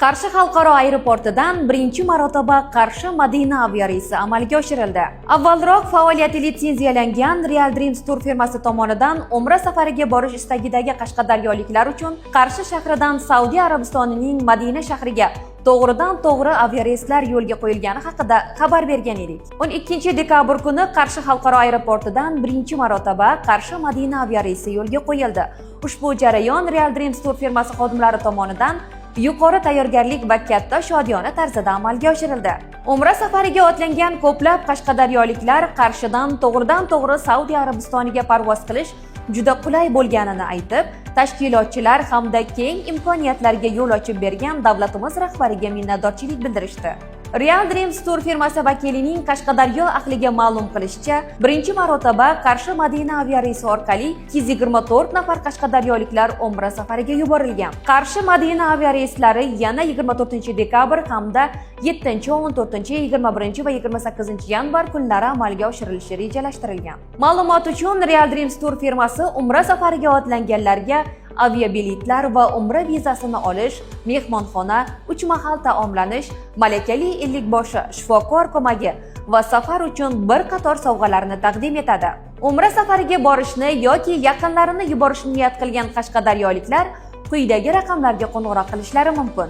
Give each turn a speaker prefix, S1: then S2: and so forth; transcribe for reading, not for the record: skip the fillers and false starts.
S1: Qarshi xalqaro aeroportidan birinchi marotaba Qarshi Madina aviareysi amalga oshirildi. Avvalroq faoliyati litsenziyalangan Real Dreams Tour firmasi tomonidan umra safariga borish istagidagi qashqadaryoliklar uchun Qarshi shahridan Saudiya Arabistonining Madina shahriga to'g'ridan to'g'ri aviareyslar yo'lga qo'yilgani haqida xabar bergan edik. 12 dekabr kuni Qarshi xalqaro aeroportidan birinchi marotaba Qarshi Madina aviareysi yo'lga qo'yildi. Ushbu jarayon Real Dreams Tour firmasi xodimlari tomonidan yuqori tayyorgarlik va katta shodiyona tarzida amalga oshirildi. Umra safariga otlangan ko'plab qashqadaryoliklar Qarshidan to'g'ridan to'g'ri Saudiya Arabistoniga parvoz qilish juda qulay bo'lganini aytib, tashkilotchilar hamda keng imkoniyatlarga yo'l ochib bergan davlatimiz rahbariga minnatdorchilik bildirishdi. Real Dreams Tour firmasi vakilining Qashqadaryo ahliga ma'lum qilishicha, birinchi marotaba Qarshi Madina aviareysi orqali 224 nafar qashqadaryoliklar umra safariga yuborilgan. Qarshi Madina aviareyslari yana 24 dekabr hamda 7, 14, 21 va 28 yanvar kunlari amalga oshirilishi rejalashtirilgan. Ma'lumot uchun, Real Dreams Tour firmasi umra safariga otlanganlarga aviabiletlar va umra vizasini olish, mehmonxona, uch mahal taomlanish, malakali ellikboshi, shifokor ko'magi va safar uchun bir qator sovg'alarni taqdim etadi. Umra safariga borishni yoki yaqinlarini yuborishni niyat qilgan qashqadaryoliklar quyidagi raqamlarga qo'ng'iroq qilishlari mumkin.